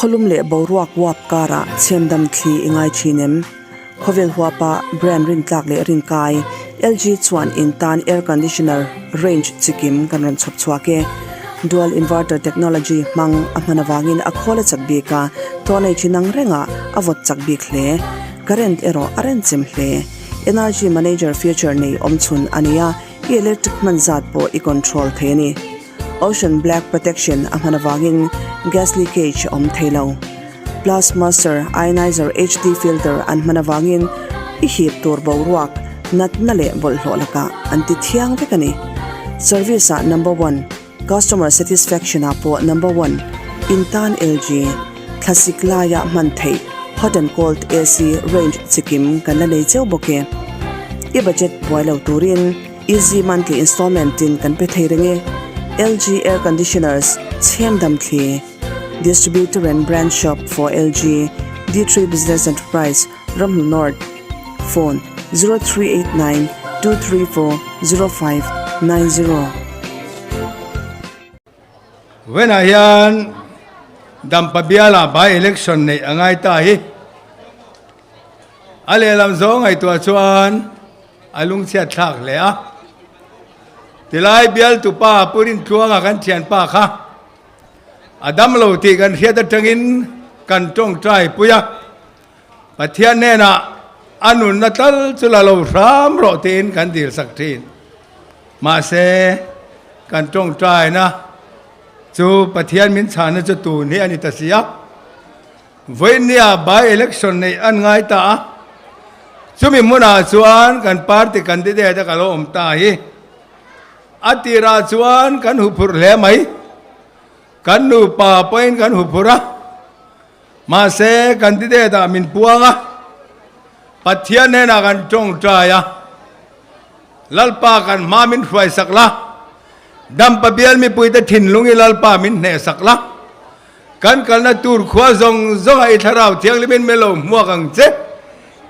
Khawlum leh boruak uap karah chhemdam thli i ngai thin em? Khawvel huapa brand rintlak leh rinkai LG chuan in tan air conditioner range chikim kan rawn chhawp chhuak e. Dual inverter technology hmang a hman avangin a khawl a chak bik a, tawhnei thin ang rengah a vawt chak bik hle. Current erawh a renchem hle. Energy manager feature nei awmchhun a ni a, i electric hman zat pawh i control thei a ni. Ocean Black Protection a hman avangin gas leakage a awm thei lo. Plus Master Ionizer HD filter an hman avangin i hip tur boruak, natna leh bawlhhlawh lakah an ti thiang vek a ni. Service ah number one, customer satisfaction ah pawh number one, in tan LG, thlasik laia hman theih hot and cold AC range chikim kan la nei cheu bawk e. I budget buai lo turin. Easy monthly installment tin kan pe thei reng e. LG Air Conditioners, Chhem Dam Thli, Distributor and Branch Shop for LG, D3 Business Enterprise, Ramhnu North, Phone, 0389 234 0590. Vawiinah hian Dampa biala by election neih a ngai ta hi. A lehlam zawng ngaihtuah chuan a lungchhiat thlak hle a. Tilai bialtupa Pu Rintluanga kan thianpa kha a dam lo tih kan hriat atangin kan tawngtai pui a. Pathian hnenah a nunna tal chu la lo hram rawh tiin kan dilsak thin. Mahse, kan tawngtaina chu Pathian min chhana chu tun hi a ni ta si a. Vawinia by election neih an ngai ta a, chumi hmunah chuan kan party candidate a ka lo awm ta hi. A tirah chuan kan huphurh hle mai, kan nupa pawhin kan huphurh a, mahse candidate ah min puang a, Pathian hnenah kan tawngtai a, Lalpa kan hma min hruaisak la, Dampa bial mipuite thinlung i Lalpa min hnehsak la, Kan kalna tur khua zawng zawngah i Thlarau Thianghlimin min lo hmuak ang che,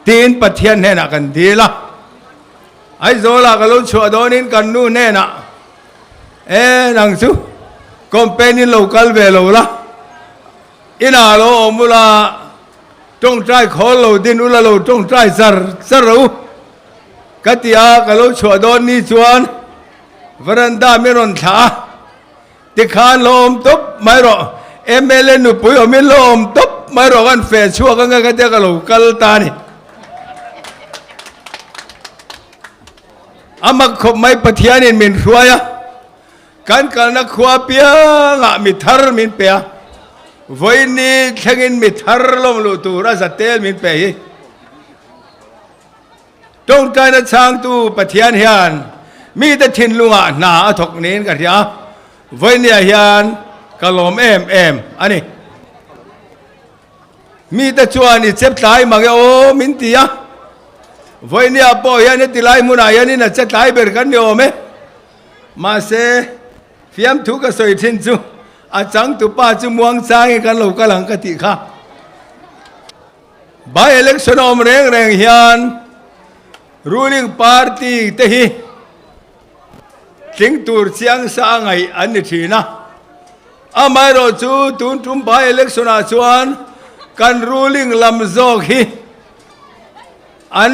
tiin Pathian hnenah kan dil a. Aizawlah ka lo chhuah dawnin kan nu hnenah, E, nang chu company lo kal ve lo la, inah lo awm ula, tawngtai khawl lo din ula lo tawngtai char char ro ka ti a, ka lo chhuah dawn ni chuan veranda min rawn thlah a. Tikhan lo awm tawp mai rawh, mla nupui awmin lo awm tawp mai rawh kan feh chhuak anga ka tia ka lo kal ta a ni. A mak khawp mai Pathianin min hruai a, kan kalna khua piangah mi thar min pe a, vawiin thlengin mi thar lawm luh tur a zatel min pe hi. Tawngtaina chhangtu Pathian hian mite thinlungah hna a thawk niin ka hria a, vawinia hian ka lawm em em a ni. Mite chuan i chep tlai mang e aw min ti a, vawinia pawh hian heti lai hmunah hianin a che tlai ber kan ni awm e. Mahse, fiamthu ka sawi thin chu a changtupa chu muangchangin kan lo kal ang ka tih kha. By election a awm reng reng hian ruling party te hi tling tur chiang sa a ngaih an ni thin a. Amaherawh chu tun tum by election ah chuan kan ruling lam zawk hi an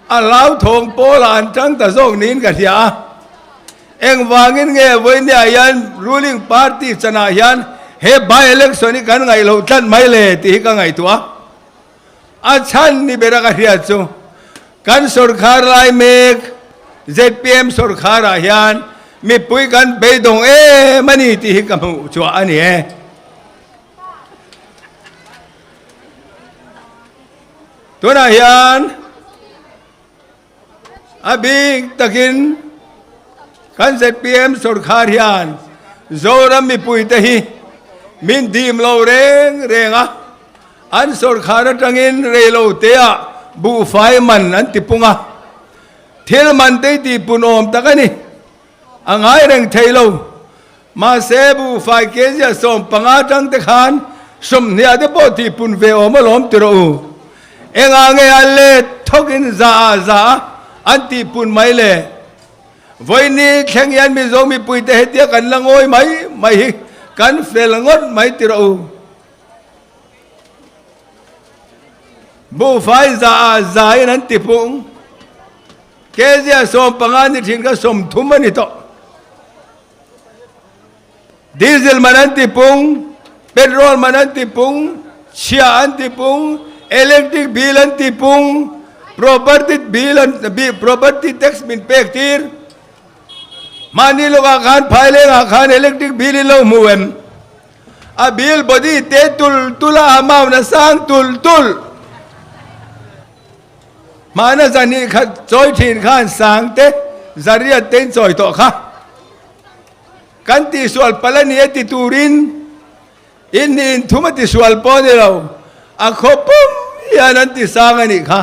a hlauthawng pawlah an tang ta zawk niin ka hria a. Engvangin nge vawinia hian ruling party chanah hian he by election hi kan ngaih loh tlat mai le tih hi ka ngaihtuah a. A chhan ni bera ka hriat chu kan sorkar lai mek zpm sorkarah hian mipui kan beidawng em a ni tih hi ka hmuh chhuah a ni e. Tunah hian A bik takin kan zpm sorkar hian Zoram mipuite hi min dim lo reng reng a, an sorkar atangin reiloteah buhfai man an ti pung a, thil man te hi tihpun awm tak a ni, a ngai reng thei lo. Mahse buhfai kg a 15 atang te khan 20 te pawh tihpun ve awm alawm ti rawh u. Engah nge a let thawkin za ah za a an tihpun mai le? Vawiini thleng hian Mizo mipuite hetia kan la ngawi mai mai hi kan fel ngawt mai ti rawh u. Buhfai za ah za in an ti pung. Kezia 15 ni thin kha 30 a ni tawh. Diesel man an ti pung, petrol man an ti pung, chhia an ti pung, electric bill an ti pung, property bill an property tax min pek tir. Mahni lawkah khan phailengah khan electric bill in lo hmu em? A bill body te tul tul a amount a sang tul tul. Hmana zahnih khat chawi thin khan sang te zariat te in chawi tawh kha. Kan tihsual palh a ni a ti turin in ni in thum a tisual pawh a ni lo, a khaw pum hian an ti sang a nih kha.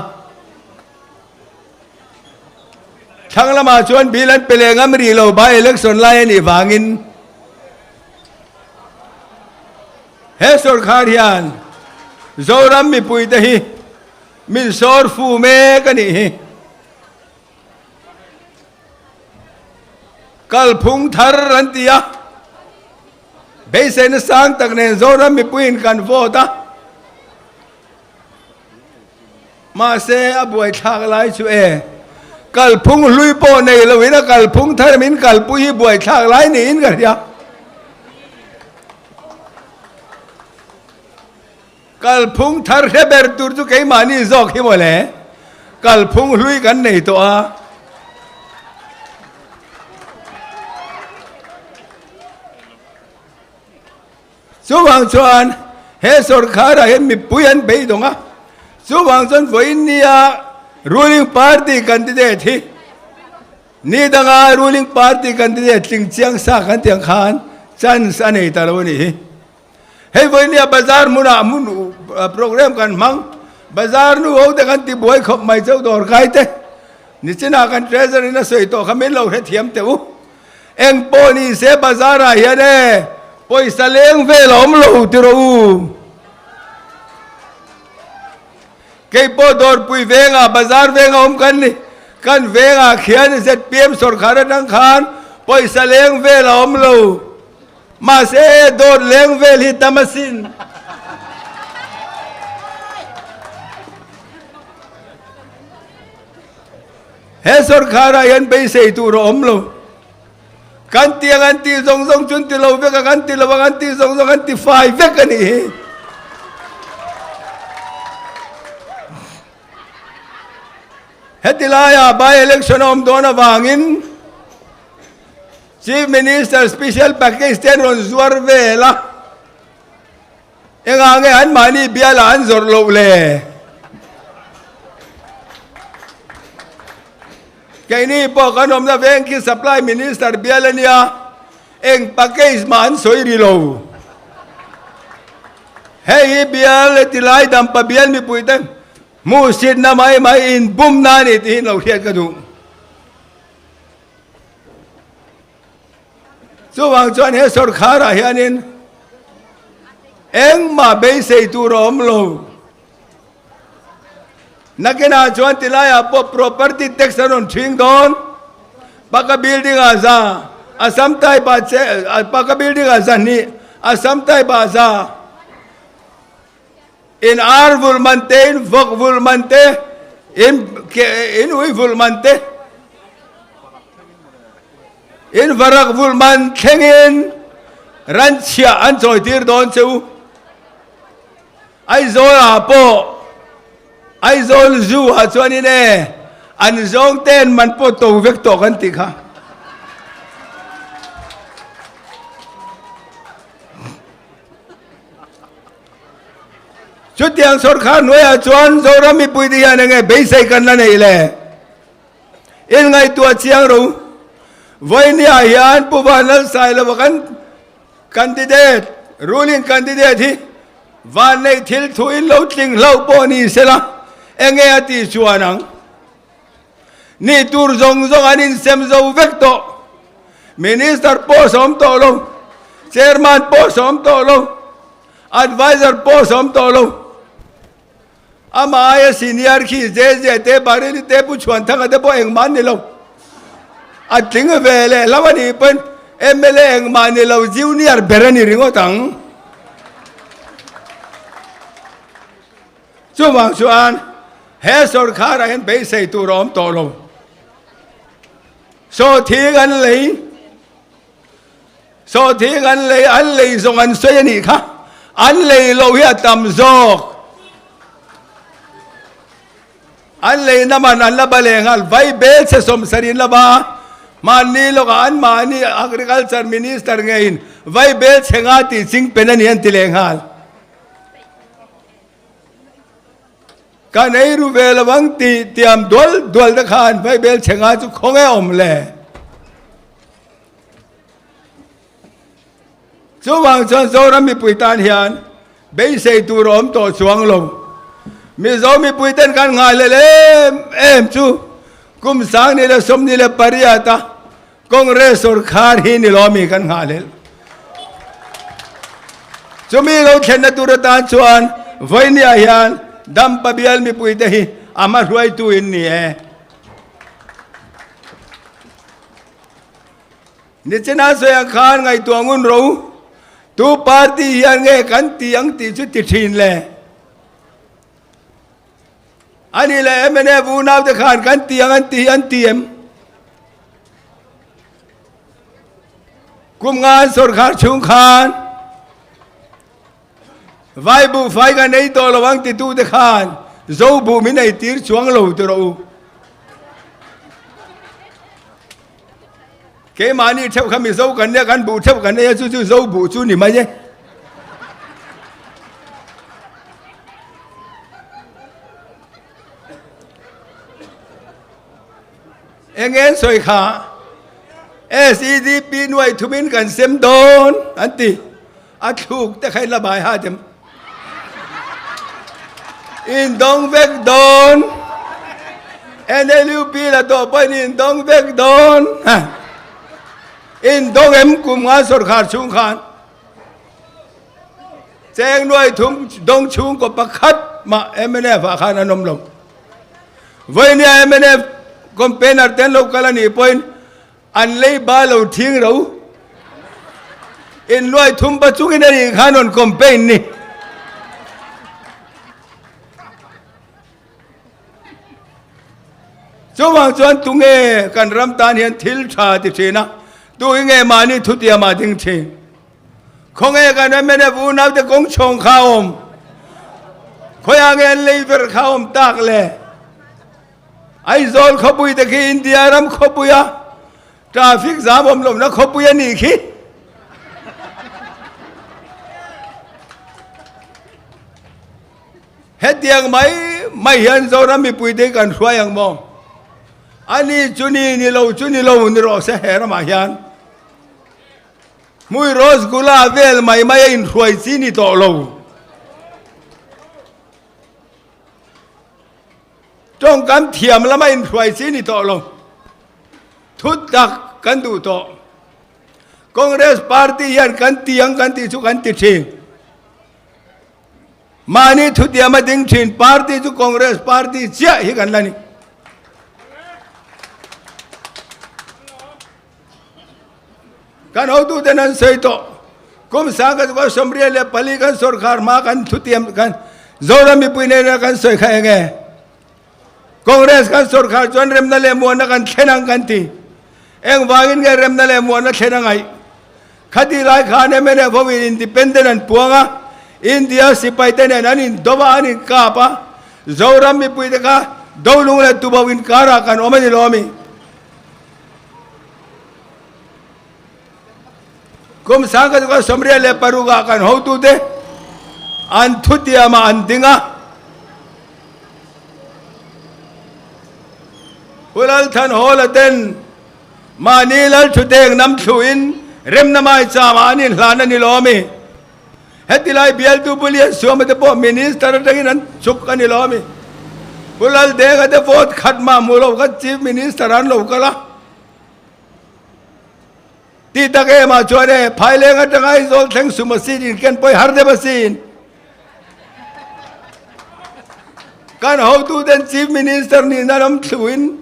Thlang lamah chuan bill an pe leh ngam rih lo by election lai a nih vangin he sorkar hian Zoram mipuite hi min sawr fu mek a nih hi. Kalphung thar an ti a, beiseina sang tak nen Zoram mipuiin kan vote a, mahse a buaithlak lai chu e, kalphung hlui pawh nei loin a kalphung thar min kalpui hi buaithlak lai niin ka hria. Kalphung thar hre ber tur chu keimahni zawk hi mawle, kalphung hlui kan nei tawh a. Chuvang chuan he sorkharah hian mipui an beidawng a, chuvang chuan vawiin nia ruling party candidate hi ni danga ruling party candidate tling chiang sa kan tih ang khan chance a nei ta lo a nih hi. Hei vawinia bazar hmunah hmun program kan hmang, bazar nu ho te kan ti buai khawp mai chauh dawr kai te. Nichinah kan treasury in a sawi tawh kha min lo hrethiam teh u. Eng pawh ni se bazar ah hian e pawisa leng vel a awm lo ti rawh u. Kei pawh dawrpui vengah bazar venga awm kan ni. Kan vengah khian ZPM sorkar atang khan pawisa leng vel a awm lo. Mahse dawt leng vel hi tam asin. He sorkharah hian beisei tur a awm lo. Kan ti ang an tih zawng zawng chu an ti lo vek a, kan ti lo ang an tih zawng zawng an ti fai vek a nih hi. Heti laiah by election a awm dawn avangin Chief Minister special package te an rawn zuar vel a, engah nge anmahni bialah an zawrh loh le? Keini pawh kan awmna veng khi Supply Minister bial a nia, eng package mah an sawi ri lo. Hei hi bial heti lai dampa bial mipuite hmuhsitna mai mai inbumna a ni tih hi lo hriat ka duh. Chuvang chuan he sorkharah hianin engmah beisei tur a awm lo. Nakinah chuan tilaiah pawh property tax an rawn ṭhing dawn. Paka building ah za, Assam type ah che, paka building ah zahnih, Assam type ah za. In ar vulh man te, in vawk vulh man te, in in ui vulh man te, in varak vulh man thlengin ran chhiah an chawi tir dawn che u. Aizawl ah pawh Aizawl Zoo ah chuanin e an zawng ten man pawh to vek tawh kan tih kha. Chutiang sorkar hnuaiah chuan Zoram mipuite hian enge beisei kan la neih le? In ngaihtuah chiang ro. Vawinia hian Pu Vanlalsailova kan candidate, ruling candidate hi vanneih thil thu in lo tling hlauh pawh ni sela enge a tih chuan ang? Ni tur zawng zawng an insem zo vek tawh. Minister post a awm tawh lo, Chairman post a awm tawh lo, Adviser post a awm tawh lo. Amah aia senior khi JJ te, Baryli te, Pu Chhuanthanga te pawh engmah an ni lo. A tling ve leh hlauh a nih pawn mla engmah ni lo junior ber a ni ringawt ang. Chuvang chuan he sawrkharah hian beisei tur a awm tawh lo. Sawhthing an lei, sawhthing an lei, an lei zawng an sawi a nih kha. An lei loh hi a tam zawk. An leina man an la ba leh nghal, vai bel che sawmsarih an la ba a, mahni lawkah an mahni Agriculture Minister ngeiin vai bel che nga tih ching pen a ni an ti leh nghal. Kan ei ru ve lo ang tih tiam dual dual te khan vai bel che nga chu khawnge awm le? Chuvang chuan Zoram mipui tan hian beisei tur a awm tawh chuang lo. Mizo mipui ten kan ngaihlel em em chu kum sang ni leh 28 a Congress sawrkhar hi ni lo mi kan nghahlel. Chumi lo thlenna tur atan chuan vawinia hian Dampa bial mipui te hi a hma hruaitu in ni e. Nichina sawi ang khan ngaihtuah ngun ro tu party hian nge kan ti ang tih chu ti thin le. Ani leh mnf unau te khan kan ti ang an ti hi an ti em? Kum nga an sawrkhar chhung khan vai buhfai kan ei tawh lo ang titu te khan zo buh min ei tir chuang lo ti rawh u. Keimahni theuh kha Mizo kan nia kan buh theuh kan ei a chu chu Zo buh chu ni mai e. Eng en sawi kha SEDP nuai thumin kan sem dawn an ti a thluk te kha in la bai ha dem. In dawng vek dawn. NLUP la tawh pawhin in dawng vek dawn. In dawng em kum nga sawrkhar chhung khan. Cheng nuai thum dawng chhungkaw pakhat mah mnf ah khan an awm lo. Vawinia mnf campaigner te an lo kal a nih pawhin An lei ba lo thing ro. In luai thum pa chungin a nih khan rawn campaign ni. Chuvang chuan tunge kan ram tan hian thil tha ti thin a, tu hi nge mahni thutiam ah ding thin. Khawnge kan mnf unau te kawng chhawng kha awm. Khawiah nge an lei ver kha awm tak le. Aizawl khawpui te khi India ram khawpui a traffic jam awm lohna khawpui a nih khi. Hetiang mai mai hian Zoram mipui te kan hruai ang maw? Ani chu ni ni lo chu ni lo ni rawh se he ramah hian. Hmui Rosgula vel mai mai a inhruai chi ni tawh lo. Tawngkam thiam lama inhruai chi ni tawh lo. Thut tak kan duh tawh. Congress party hian kan ti ang kan tih chu kan ti thin. Mahni thutiam a ding thin party chu Congress party chiah hi kan la ni. Kan hotuten an sawi tawh. Kum sang ka chuan 74 kan sawrkhar hma kan thutiam kan Zoram mipui nena kan sawi kha eng e? Congress kan sawrkhar chuan remna leh muanna kan thlen ang kan ti. Eng vangin nge remna leh muanna thlen a ngaih? Khati lai khan mnf hoin independent an puang a, India sipai te nen an indo a, an inkap a, Zoram mipui te kha Dolung leh Tubo inkarah kan awm a ni lo a mi? Kum 1986 ah kan hotute an thutiam ah an ding a. Pu Lalthan Hawla ten mahni Lalthuteng nam thluin remna maicham ah an inhlan a ni lo ami? Heti lai bialtu Pu Liansuama te pawh Minister atangin an chhuk a ni lo ami? Pu Laldenga te vote khat mah hmu lo kha Chief Minister an lo kal a. Tih tak em ah chuan e, Phaileng atanga Aizawl thleng sum a sin in ken pawi har deuh a sin. Kan hotu ten Chief Minister nihna ram thluin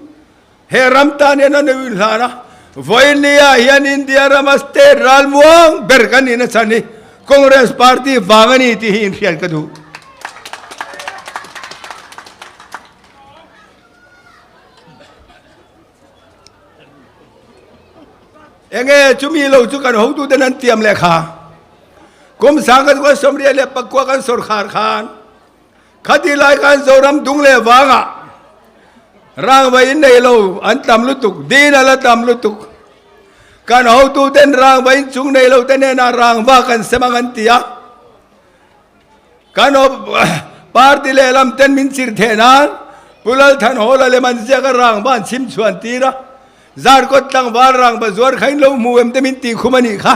he ram tan hian an lo inhlan a, vawinia hian India rama state ralmuang ber kan nihna chhan hi Congress party vang a ni tih hi inhriat ka duh. Enge chumi lo chu kan hotuten an tiam leh kha. Kum 1989 kan sawrkhar khan khati lai khan Zoram dung leh vangah rangva in nei lo an tam lutuk, din a la tam lutuk. Kan hotuten rangva in chung nei lo te hnenah rangva kan sem ang an ti a. Kan party lehlam ten min chir theh nan Pu Lalthanhawla lem an ziak a rangva an chim chhuan tir a. Zarkawt tlangval rangva zuar kha in lo hmu em te min tih khum a nih kha.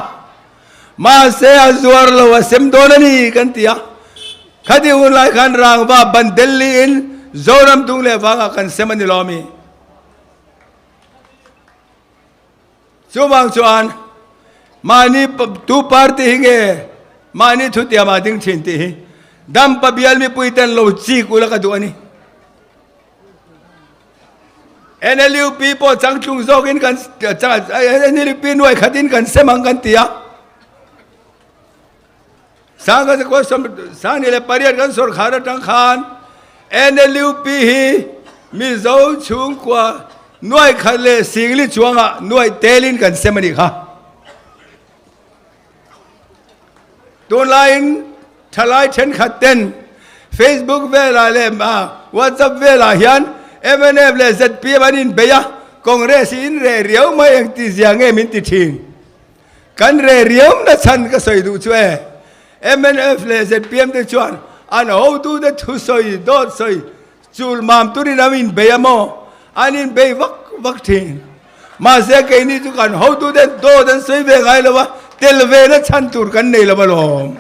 Mahse a zuar lo a sem dawn a ni kan ti a. Khati hun lai khan rangva ban Delhi in Zoram tung leh vangah kan sem a ni lo ami. Chuvang chuan mahni tu party hi nge mahni thutiam ah ding thin tih hi Dampa bial mipui ten lo chik ula ka duh a ni. NLUP pawh changtlung zawkin kan NLUP nuai khatin kan sem ang kan ti a. 1988 kan sawrkhar atang khan NLUP hi Mizo chhungkua nuai khat leh singli chuangah nuai telin kan sem a nih kha. Tunlaiin thalai thenkhat ten Facebook velah leh WhatsApp velah hian mnf leh zpm an inbei a, Congress hi in reh riau mai engti zia nge min ti thin. Kan reh riau na chhan ka sawi duh chu e. Mnf leh zpm te chuan an hotute thusawi, dawt sawi Chul mam turin an inbei a maw? An inbei vak vak thin. Mahse keini chu kan hotuten dawt an sawi ve ngai lo a, tel ve na chhan tur kan nei lo alawm.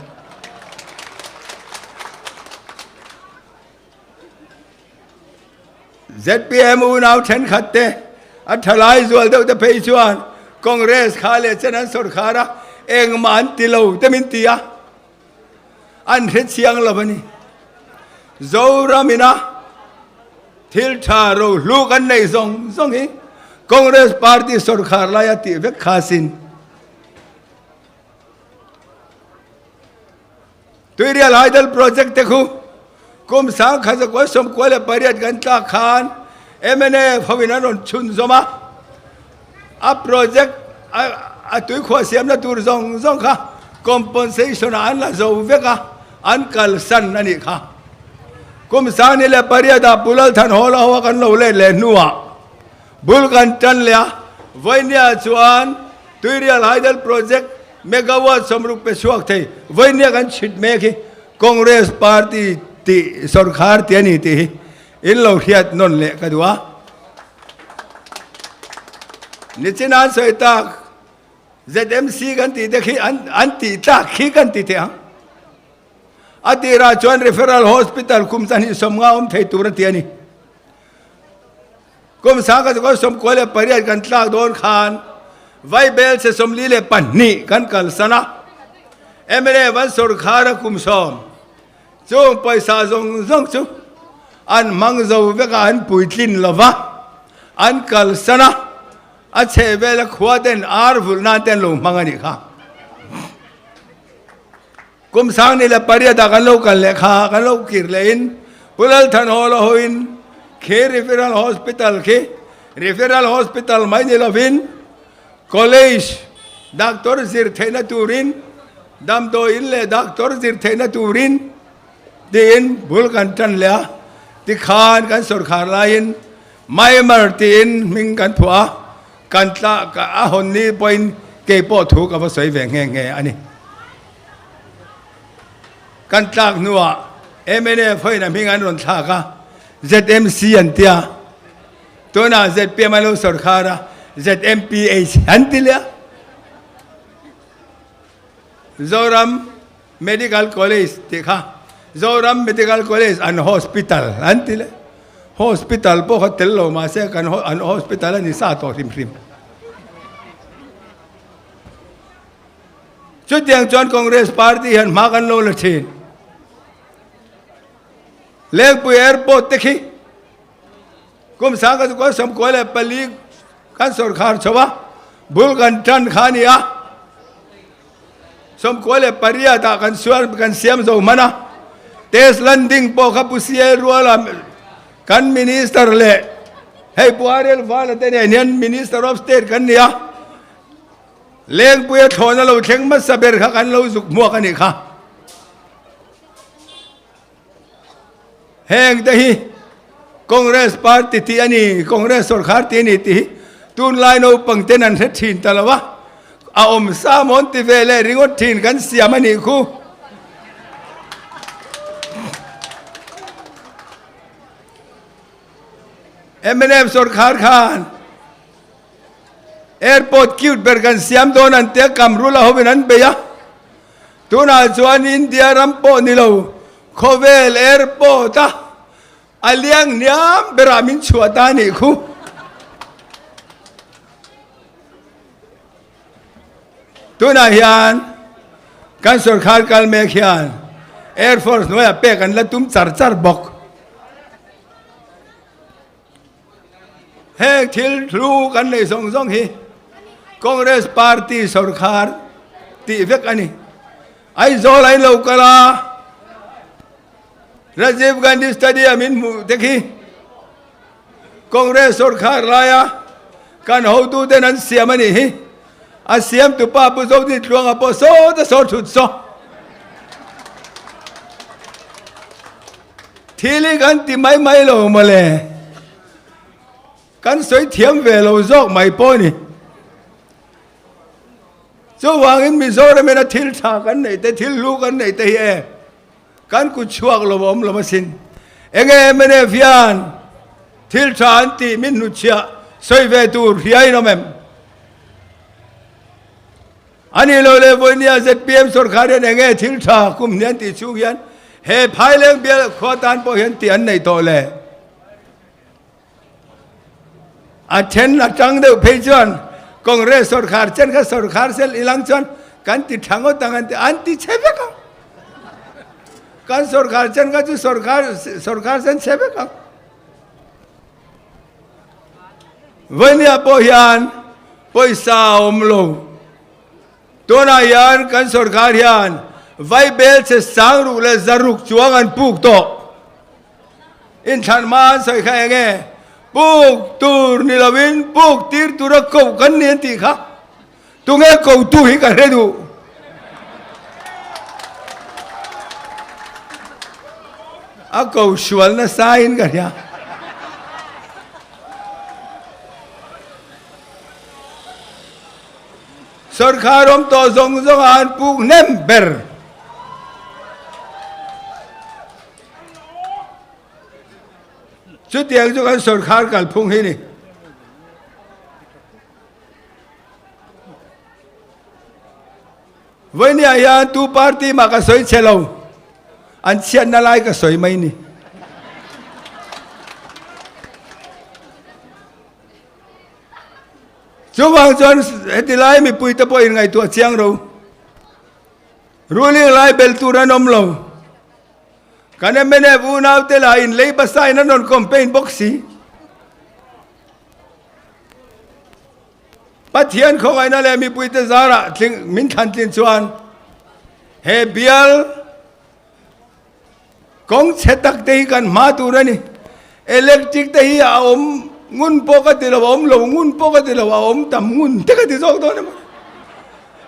Zpm unau thenkhat te a thalai zual deuh te phei chuan Congress kha leh chen an sawrkhar a, engmah an ti lo te min ti a. An hre chiang lo a ni. Zoramina thil tha rohlu kan neih zawng zawng hi Congress party sawrkhar laia tih vek kha sin. Tuirial Hydel Project te khu kum 1998 kan tlak khan mnf hoin an rawn chhun zawm a, a project a tuikhuah siamna tur zawng zawng kha compensation ah an la zo vek a, an kalsan a nih kha. Kum 2008 ah Pu Lalthanhawla ho a kan lo let leh hnuah bul kan tan leh a, vawinia chuan Tuirial Hydel Project megawatt 60 pe chhuak thei vawinia kan chhit mek hi Congress party tih sawrkhar tih a ni tih hi in lo hriat nawn leh ka duh a. Nichin an sawi tak ZMC kan tih te khi an tih tlak khi kan ti thei ang. A tirah chuan Referral Hospital kum chahnih 50 awm thei tur a ti a ni. Kum 1998 kan tlak dawn khan Vaibel che 42 kan kalsan a, mla van sawrkhar a kum 10 chung pawisa zawng zawng chu an hmang zo vek a, an puitlin lo va, an kalsan a, a chhehvela khua ten ar vulh nan te an lo hmang a nih kha. Kum 2008 ah kan lo kal leh kha, kan lo kir leh in Pu Lalthanhawla hoin khi Referral Hospital khi Referral Hospital mai ni lovin College Doctor zir theihna turin damdawi in leh Doctor zir theihna turin tiin bul kan tan leh a, tikhan kan sawrkhar laiin Myanmar tiin hming kan phuah a, kan tla a hawn ni pawhin keipawh thu ka va sawi ve nghe nghe a ni. Kan tlak hnuah mnf hoin a hming an rawn thlak a, ZMC an ti a, tunah zpm an lo sawrkhar a, ZMPH an ti leh a. Zoram Medical College tih kha Zoram Medical College and Hospital an ti leh. Hospital pawh kha tel lo mahse kan an hospital a ni sa tawh hrim hrim. Chutiang chuan Congress party hian hma kan lo la thin. Lengpui Airport te khi kum 1994 kan sawrkhar chho a, bul kan tan kha a ni a. 98 ah kan sual kan siam zo hman a. Test landing pawh kha Pu CL Ruala kan minister leh hei Pu Ariel Vala te nen hian Minister of State kan ni a. Lengpuia thlawhna lo thleng hmasa ber kha kan lo zuk hmuak a nih kha. Heng te hi Congress party tih a ni, Congress sawrkhar tih a ni tih hi tunlai naupang ten an hre thin ta lo a, a awm sa mawn ti ve leh ringawt thin kan siam a nih khu. Mnf sawrkhar khan Airport cute ber kan siam dawn an tia Kamrula hovin an bei a, tunah chuan India ram pawh ni lo khawvel airport a a liang hniam berah min chhuah ta nih khu. Tunah hian kan sorkar kal mek hian Air Force hnuaiah pek an la tum char char bawk. Heng thil hlu kan neih zawng zawng hi Congress party sorkar tih vek a ni. Aizawl a inlo kal a, Rajiv Gandhi Stadium in hmuh te khi Congress sorkar laia kan hotuten an siam a nih hi. A siamtupa Pu Zodin Tluanga pawh sawta sawr thut saw. Thil hi kan ti mai mai lo mawle. Kan sawi thiam ve lo zawk mai pawh a ni. Chuvangin Mizoramin a thil tha kan neih te, thil hlu kan neih te hi e kan kut chhuak lo a awm lo asin. Enge mnf hian thil tha an tih min hnutchhiah sawi ve tur hria in awm em? A nih loh leh vawinia zpm sorkar hian eng nge thil tha kum hnian tih chhung hian he Phaileng bial khua tan pawh hian tih an neih tawh le? A then a tang deuh phei chuan Congress sorkar chen kha sorkar sel ilang chuan kan ti tha ngawt ang an ti an ti chhe vek ang. Kan sorkar chen kha chu sorkar sorkar sen chhe vek ang. Vawinia pawh hian pawisa a awm lo. Tunah hian kan sorkar hian vaibel che sang ruk leh zaruk chuang an puk tawh. Inthlan hma an sawi kha eng nge? Puk tur ni lovin puk tir tura koh kan ni an tih kha. Tunge kotu hi ka hre duh. A ko sual nasa in ka hria. Sorkar awm tawh zawng zawng ah an puk hnem ber. Chutiang chu kan sorkar kalphung hi ni. Vawinia hian tu party mah ka sawi chhe lo, an chhiatna lai ka sawi mai ni. Chuvang chuan heti lai mipui te pawh inngaihtuah chiang ro. Ruling lai bel tur an awm lo. Kan mnf unau te lah in leiba sign an rawn campaign bawk si. Pathian khawngaihna leh mipuite zarah tling min thlan tlin chuan he bial kawng chhe tak te hi kan hma tur a ni. Electric te hi a awm ngun pawh ka ti lo, a awm lo ngun pawh ka ti lo, a awm tam ngun te ka ti zawk dawn emaw.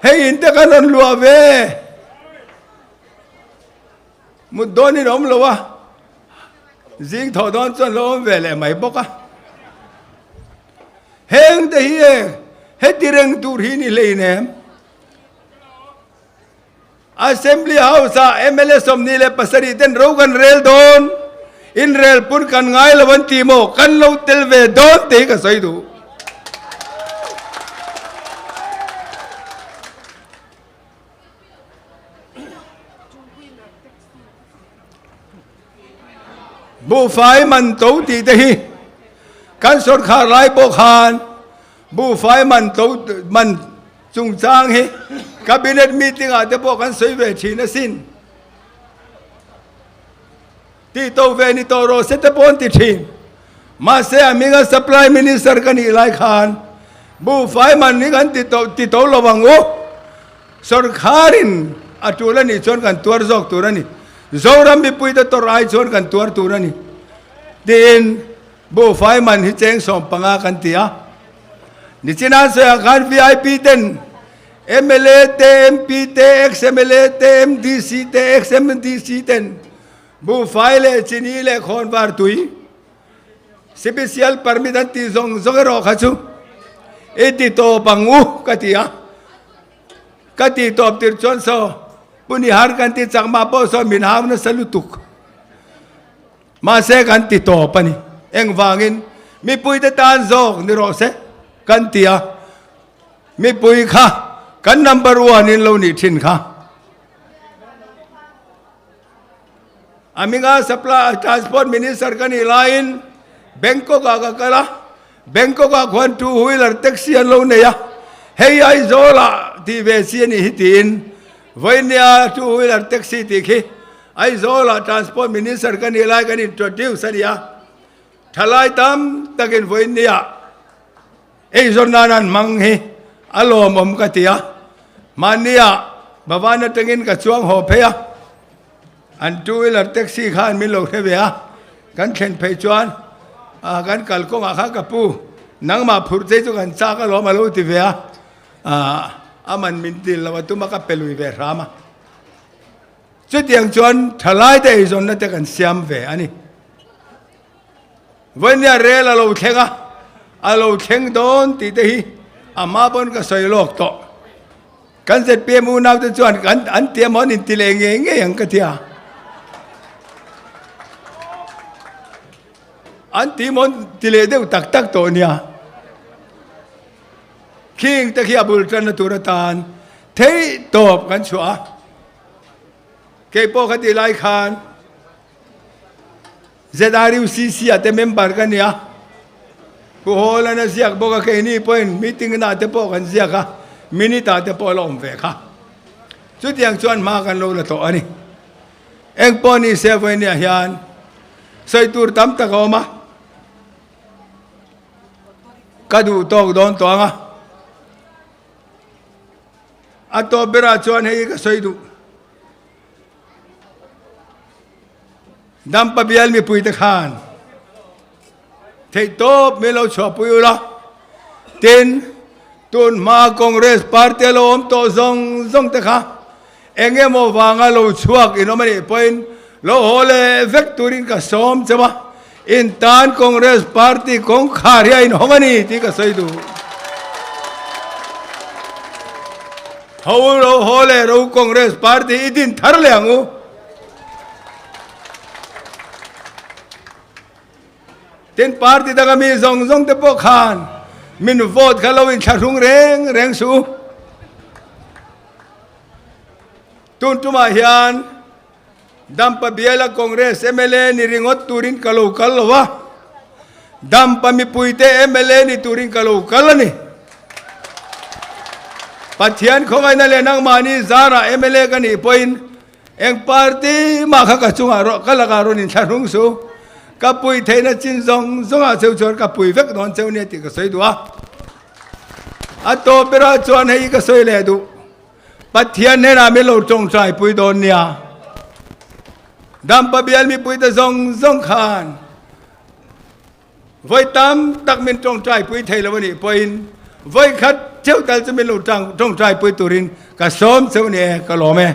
Hei in te kan rawn luah ve. Mut dawnin a awm lo a, zing thawh dawn chuan lo awm ve leh mai bawk a. Heng te hi e, heti reng tur hi ni hleinem. Assembly House ah mla 27 ten ro kan rel dawn, inrel pun kan ngai lo an ti maw, kan lo tel ve dawn tih hi ka sawi duh. Buhfai man to tih te hi kan sorkar lai pawh khan buhfai man to man chungchang hi cabinet meeting ah te pawh kan sawi ve thin asin. Tih to ve ni tawh rawh se te pawh an ti thin. Mahse a hminga supply minister ka nih lai khan buhfai man hi kan ti to ti to lo ang u. Sorkharin a tul a nih chuan kan tuar zawk tur a ni. Zoram mipuite tawrh ai chuan kan tuar tur a ni. Tiin buhfai man hi cheng 15 kan ti a. Nichina sawiah khan vip ten. Mla te, MP te, ex-MLA te, MDC te, ex-MDC ten buhfai leh chini leh khawnvar tui sipisial permit an tih zawng zawng erawh kha chu i ti tawp ang u ka ti a. Ka tih tawp tir chuan saw Pu Nihar kan ti chak mah pawh saw min hau nasa lutuk. Mahse kan ti tawp a ni. Engvangin mipuite tan zawk ni rawh se kan ti a. Mipui kha kan number one in lo nih thin kha. A hminga supply transport minister ka nih laiin Bangkok ah ka kal a, Bangkok ah khuan two wheeler taxi an lo nei a, hei Aizawl ah tih ve chi a nih hi tiin vawinia two wheeler taxi tih khi Aizawl ah transport minister ka nih lai kan introduce a ni a, thalai tam takin vawinia Eizawn nan an hmang hi a lawmawm ka ti a, mahnia Bhavan atangin ka chuang haw phei a, an two wheeler taxi khan min lo hre ve a, kan thlen phei chuan kan kalkawngah khan ka pu nangmah phurh chei chu kan chak alawm a lo ti ve a, a man min dil lo a tum a ka pe lui ve hram a. Chutiang chuan thalaite eizawnna te kan siam ve a ni. Vawinia rel a lo thleng a, a lo thleng dawn tih te hi a hma pawn ka sawi lawk tawh. Kan zpm unau te chuan kan an ti emaw an inti leh ngei ngei ang ka ti a. An ti emaw an ti leh deuh tak tak tawh nia. Khing te khi a bul tanna tur atan theih tawp kan chhuah a. Kei pawh ka tih lai khan ZRUCC ah te member ka nia, Pu Hawlan a ziak bawk a, keini pawhin meeting na te pawh kan ziak a, minute ah te pawh a la awm ve kha. Chutiang chuan hma kan lo la tawh a ni. Eng pawh ni se vawinia hian sawi tur tam tak a awm a, ka duh tawk dawn tawh ang a. A tawp berah chuan hei ka sawi duh. Dampa bial mipuite khan theihtawp min lo chhuahpui ula, tin, tun hma Congress party a lo awm tawh zawng zawng te kha eng emaw vanga lo chhuak in awm a nih pawhin lo haw leh vek turin ka sawm cheu a, in tan Congress party kawngkhar hi a inhawng a ni tih ka sawi duh. Ho lo haw leh ro Congress party i din thar leh ang u. Tin party danga mi zawng zawng te pawh khan min vote kha lo inthlahrung reng reng suh u. Tun tumah hian Dampa biala Congress mla ni ringawt turin ka lo kal lo a, Dampa mipuite mla ni turin ka lo kal a ni. Pathian khawngaihna leh nangmahni zarah mla ka nih pawhin eng party mah kha ka chungah rawh ka lakah rawn inthlahrung suh. Ka pui theihna chin zawng zawngah cheu chuan ka pui vek dawn cheu nia tih ka sawi duh a. A tawp berah chuan hei ka sawi leh duh. Pathian hnenah min lo tawngtai pui dawn nia. Dampa bial mipuite zawng zawng khan vawi tam tak min tawngtai pui thei lo a nih pawhin vawi khat cheu tal chu min lo tawngtai pui turin ka sawm cheu ni e, ka lawm e.